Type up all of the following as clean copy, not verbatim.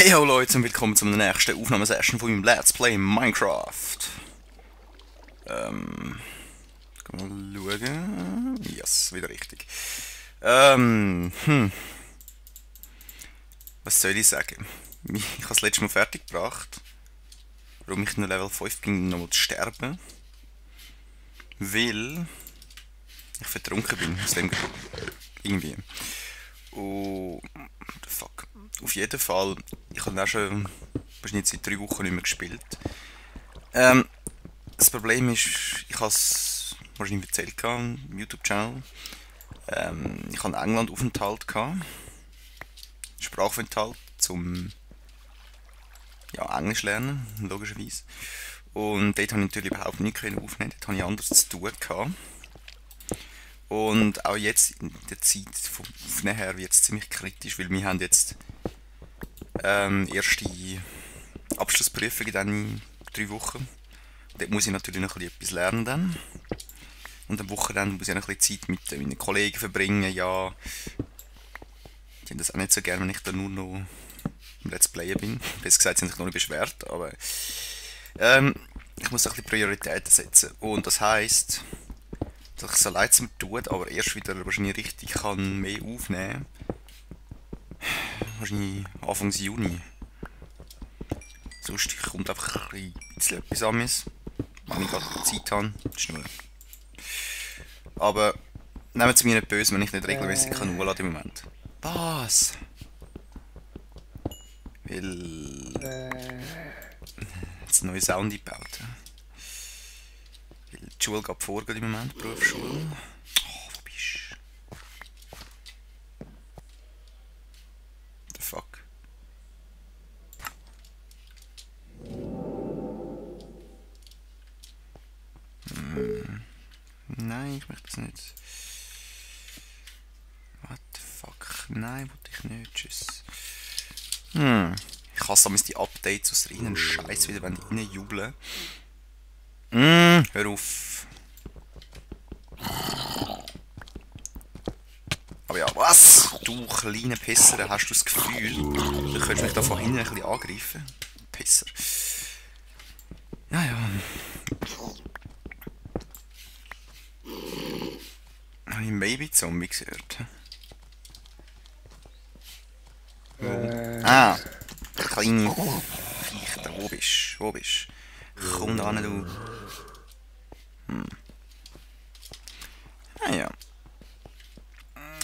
Hey ho Leute und willkommen zur nächsten Aufnahmesession von meinem Let's Play Minecraft. Können wir schauen? Yes, wieder richtig. Was soll ich sagen? Ich habe das letzte Mal fertig gebracht. Warum ich nur Level 5 bin, noch zu sterben. Weil ich vertrunken bin, aus dem Grund. Irgendwie. Oh, fuck. Auf jeden Fall, ich habe auch schon wahrscheinlich seit 3 Wochen nicht mehr gespielt. Das Problem ist, ich habe es wahrscheinlich erzählt im YouTube-Channel. Ich hatte einen England-Aufenthalt, Sprachaufenthalt zum Englisch lernen, logischerweise. Und dort habe ich natürlich überhaupt nichts aufnehmen, dort habe ich anderes zu tun gehabt. Und auch jetzt in der Zeit vom Aufnehmen her wird es ziemlich kritisch, weil wir haben jetzt erste Abschlussprüfungen dann in 3 Wochen. Dort muss ich natürlich noch etwas lernen dann. Und am Wochenende muss ich noch ein bisschen Zeit mit meinen Kollegen verbringen, ja. Die haben das auch nicht so gerne, wenn ich da nur noch im Let's Playen bin. Besser gesagt, sie haben sich noch nicht beschwert, aber ich muss ein bisschen Prioritäten setzen. Und das heisst, dass ich so leid es mir tut, aber erst wieder wahrscheinlich richtig kann mehr aufnehmen. Wahrscheinlich Anfang Juni. Sonst kommt einfach ein bisschen etwas an mir, wenn ich gerade Zeit habe. Schnell. Aber nehmt es mir nicht böse, wenn ich nicht regelmäßig hochladen im Moment. Was? Weil jetzt neue Sound eingebaut. Weil die Schule geht vor im Moment, die Berufsschule. Oh, wo bist du? The fuck? Nein, ich möchte das nicht. What the fuck? Nein, wollte ich nicht. Tschüss. Ich hasse damals die Updates aus der innen Scheiß wieder, wenn die innen jubeln. Hör auf. Aber ja, was? Du kleine Pisser, hast du das Gefühl, du könntest mich da von hinten ein bisschen angreifen? Pisser. Ja, ja. Habe ich Baby-Zombie gehört? Ah, kleine Viecher, wo bist du? Wo bist du? Komm da hin, du. Ah ja.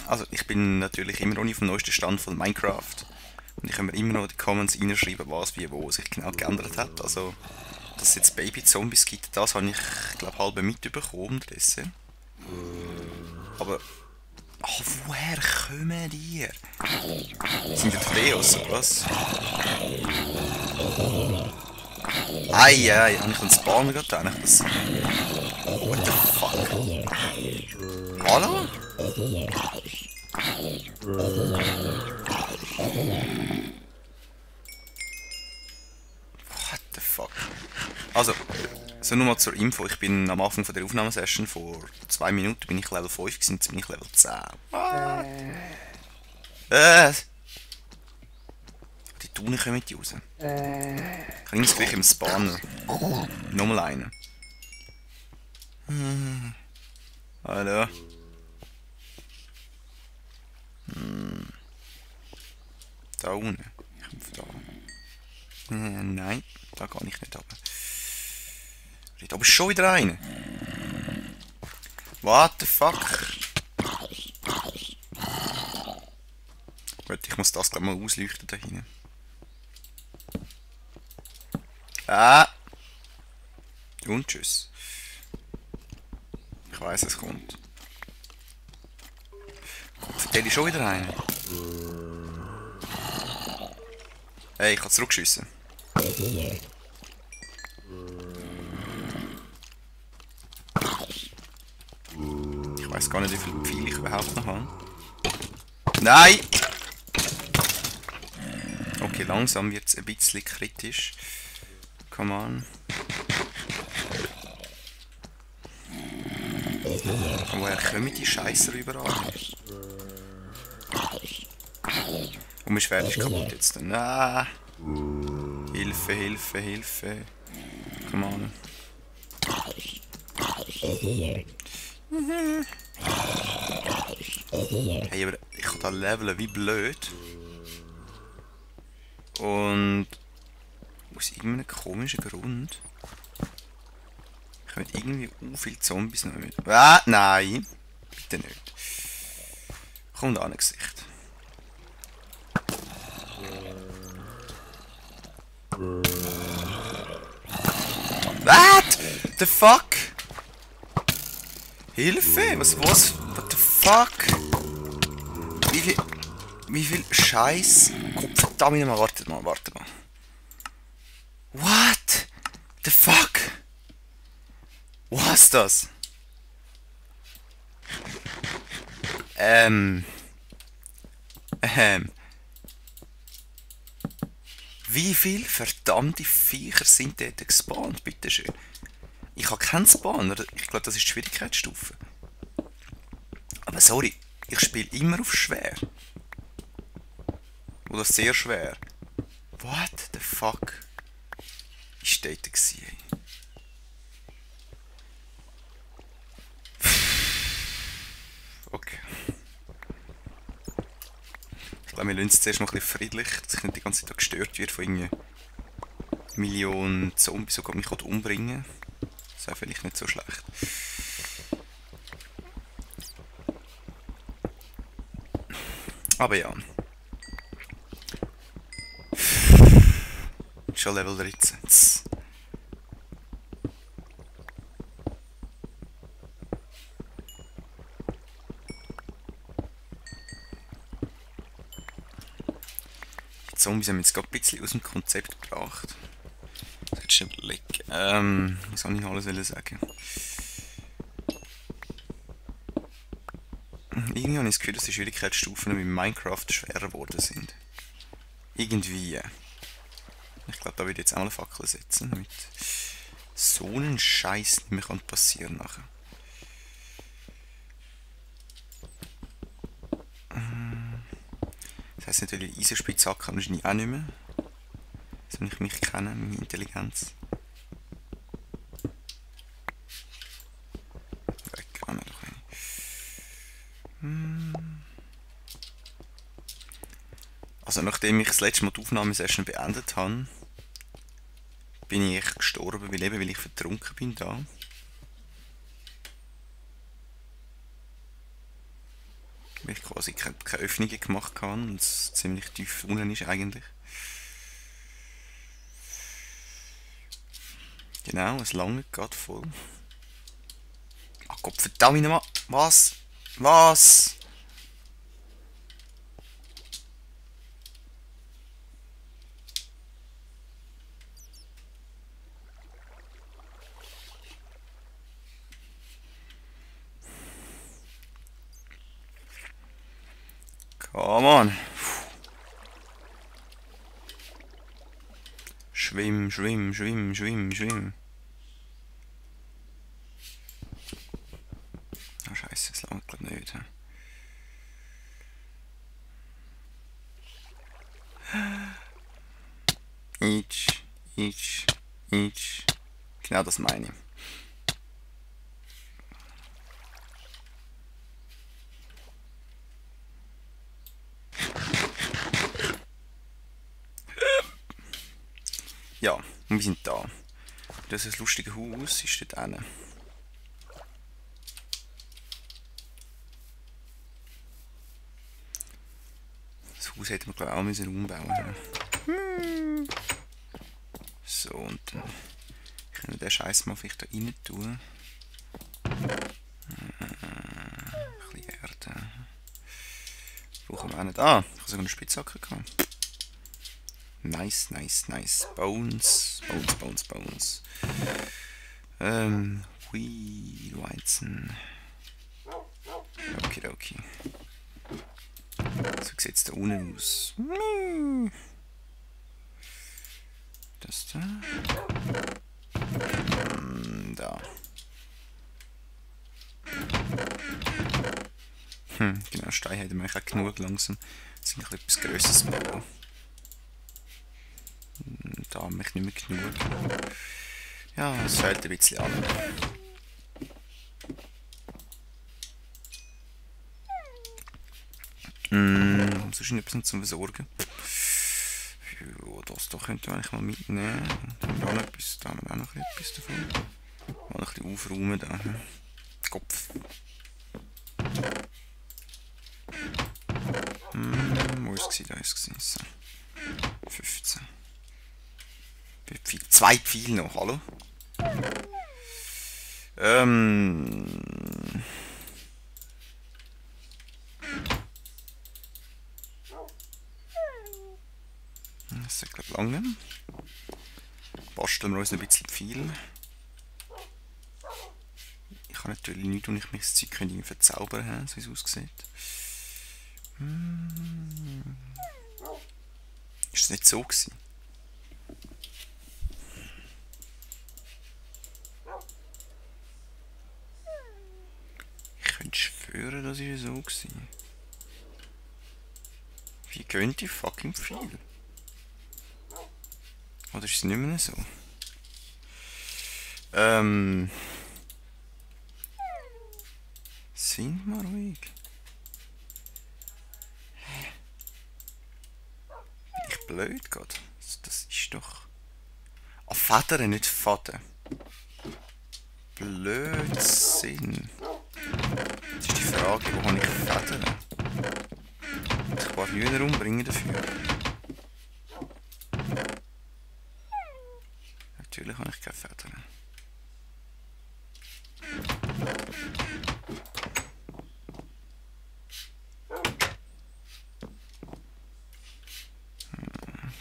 Also, ich bin natürlich immer noch nicht auf dem neuesten Stand von Minecraft. Und ich kann mir immer noch in die Comments reinschreiben, was, wie, wo sich genau geändert hat. Also, dass es jetzt Baby-Zombies gibt, das habe ich, glaube halb mitbekommen unterdessen. Aber... Oh, woher kommen die? Sind das Leos oder was? Ei, habe ich einen Spawner gerade das... What the fuck? Hallo? What the fuck? Also, so nur mal zur Info, ich bin am Anfang von der Aufnahmesession, vor 2 Minuten bin ich Level 5 gewesen, jetzt bin ich Level 10. Die Tunen kommen die raus. Kleines gleich im Spawner. Nochmal einen. Hallo. Da unten. Ich komme da. Nein, da kann ich nicht runter. Da oben ist schon wieder einer. What the fuck? Warte, ich muss das gleich mal ausleuchten da hinten. Und tschüss. Ich weiß, es kommt. Vertell ich schon wieder einen. Hey, ich kann zurückschiessen. Ich weiß gar nicht, wie viele Pfeile ich überhaupt noch habe. Nein! Okay, langsam wird es ein bisschen kritisch. Come on. Woher kommen die Scheiße überall? Und mein Schwert ist kaputt jetzt. Ah. Hilfe, Hilfe, Hilfe. Come on. Hey, aber ich kann da leveln wie blöd. Und aus irgendeinem komischen Grund kommen irgendwie viele Zombies noch mit. Ah, nein! Bitte nicht. Kommt an Gesicht. What? The fuck? Hilfe! Was? What the fuck? Wie viel Scheiß? Verdammt mal, warte mal. What? The fuck? Was das? Wie viele verdammte Viecher sind dort gespawnt, bitteschön? Ich habe keinen Spawner, ich glaube, das ist die Schwierigkeitsstufe. Aber sorry, ich spiele immer auf schwer. Oder sehr schwer. What the fuck? Ist dort gewesen, ey? Okay. Ich glaube, wir lassen es zuerst mal ein bisschen friedlich, dass ich nicht die ganze Zeit gestört werde von irgendwie Millionen Zombies, die mich umbringen. Das wäre vielleicht nicht so schlecht. Aber ja. Schon Level 13. Die Zombies haben jetzt gerade ein bisschen aus dem Konzept gebracht. Das hättest du überlegen. Was soll ich alles sagen? Irgendwie habe ich das Gefühl, dass die Schwierigkeitsstufen in Minecraft schwerer geworden sind. Irgendwie. Ich glaube, da würde ich jetzt auch eine Fackel setzen, damit so einen Scheiß nicht mehr passieren kann nachher. Das heisst natürlich, Eisenspitzhacke kann ich auch nicht mehr. So wie ich mich kenne, meine Intelligenz. Weg, auch nicht. Also nachdem ich das letzte Mal die Aufnahmesession beendet habe, bin ich gestorben, weil ich vertrunken bin da. Weil ich quasi keine Öffnungen gemacht habe und es ziemlich tief unten ist eigentlich. Genau, es langt gerade voll. Ach Gott, verdammt nochmal! Was? Was? Come on! Schwimm, schwimm, schwimm, schwimm, schwimm. Ah, scheiße, das langt glaube nicht. Ich. Genau das meine ich. Ja, und wir sind da. Das ist ein lustiges Haus, ist dort hinten. Das Haus hätten wir glaube ich auch müssen umbauen. So, und dann können wir den Scheiß mal vielleicht da rein tun. Ein bisschen Erde. Brauchen wir auch nicht. Ah, ich habe sogar eine Spitzhacke gehabt. Nice. Bones. Weizen. Okay. So sieht es da unten aus. Das da. Da. Genau, Steine hätten wir auch genug langsam. Das sind noch etwas Größeres bauen. Da mich nicht mehr genug. Ja, es fehlt ein bisschen an. Sonst etwas noch zum Versorgen. Ja, das da könnte man eigentlich mal mitnehmen. Da haben wir auch noch etwas davon. Mal ein bisschen aufräumen da. Kopf. Wo ist es? Da ist es. So. 15. 2 Pfeile noch, hallo? Das ist glaube ich lange. Basteln wir uns ein bisschen viel. Ich habe natürlich nichts, wo ich mich das Zeug verzaubern kann, so wie es aussieht. Ist es nicht so gewesen? Ich könnte schwören, das ist so gewesen. Wie gehen die fucking viel? Oder ist es nicht mehr so? Sind wir ruhig? Hä? Bin ich blöd gerade? Das ist doch... Ah, Federn, nicht Faden. Blödsinn. Das ist die Frage, wo habe ich Federn? Muss ich ein paar Hühner umbringen dafür? Natürlich habe ich keine Federn.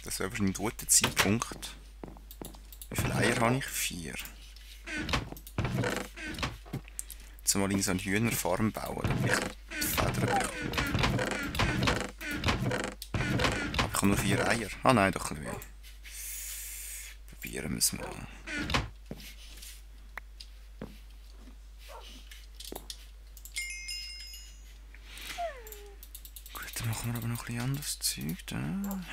Das wäre wahrscheinlich ein guter Zeitpunkt. Wie viele Eier habe ich? 4. Jetzt mal in so eine Hühnerfarm bauen, damit ich die Federn bekomme. Aber ich habe nur 4 Eier. Ah nein, doch ein bisschen. Probieren wir es mal. Gut, dann machen wir aber noch ein bisschen anderes Zeug da.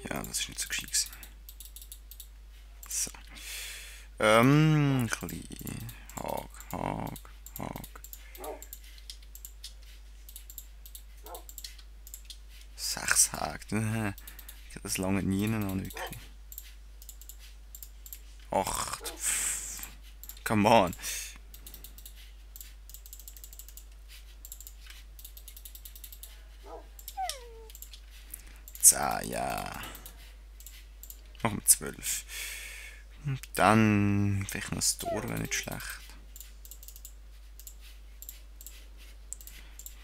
Ja, das ist nicht so gescheit gewesen. So. Ein bisschen Hag. 6 Häge. Das lange nie noch wirklich. 8. Come on. 10, ja. Machen wir 12. Und dann vielleicht noch das Tor, wäre nicht schlecht.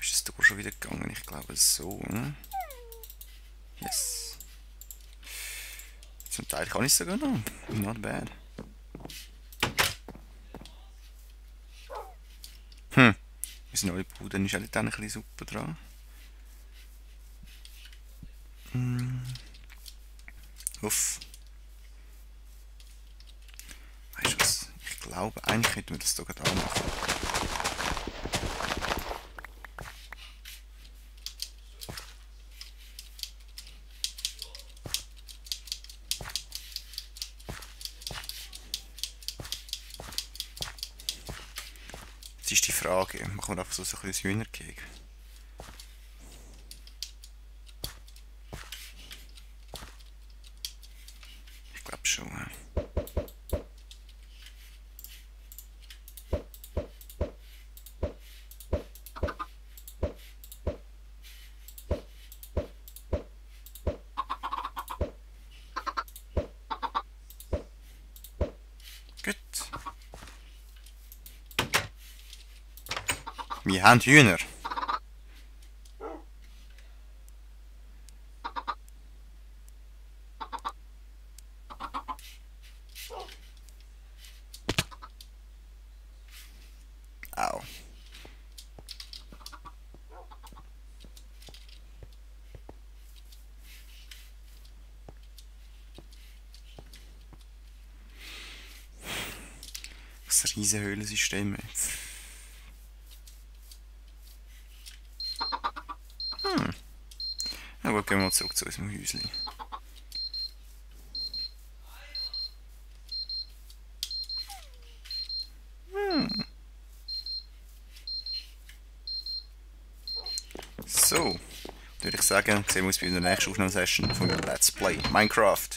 Ist das Tor schon wieder gegangen? Ich glaube so, ne? Yes. Zum Teil kann ich es sogar noch. Not bad. Unsere neue Bude ist auch dann ein bisschen super dran. Uff. Weißt du was? Ich glaube, eigentlich könnten wir das hier gerade auch machen. Jetzt ist die Frage, machen wir einfach so ein kleines Hühnerkeg? Ich glaube schon. Ja. Gut. Wir haben Hühner. Au. Das Riesenhöhlensystem. Ja gut, gehen wir mal zurück zu unserem Häuschen. So, würde ich sagen, sehen wir uns bei der nächsten Aufnahmesession von Let's Play Minecraft.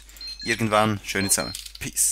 Irgendwann, schön zusammen. Peace.